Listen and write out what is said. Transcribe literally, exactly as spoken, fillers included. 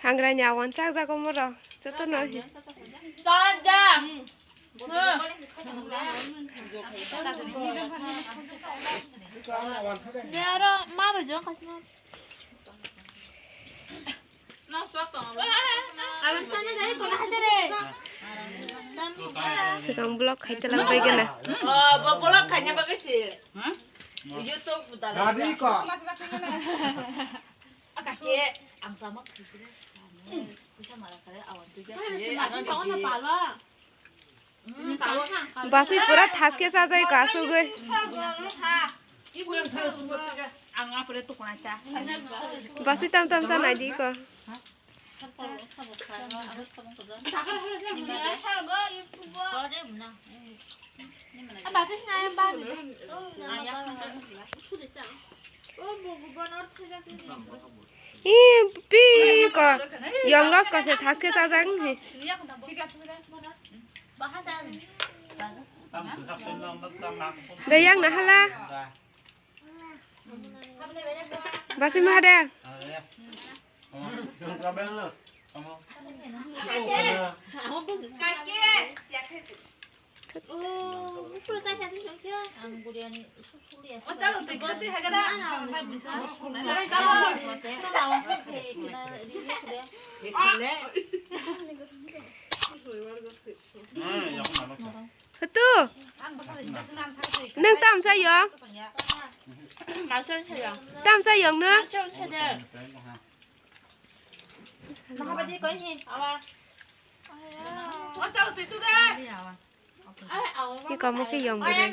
Hangrani awan chak jago moro. Joto no hi. Aro ma bai jong kasna. Swkang vlog khai tala bai gana. Bo vlog khaina bagwi se. YouTube da. Gari ko. Akake ang sama khikre. Kusa mara kare awan tu ya. Basui pura thaske sajai ko asugwi. Basui tam tam cha nai di ko. Ih, pi ko. Yong los ko se thaske chajak hi. De yang na hala. Basi ma de. Hatu. Nang tam sa yong. Tam sa yong na. Ni kamu ke yong beri.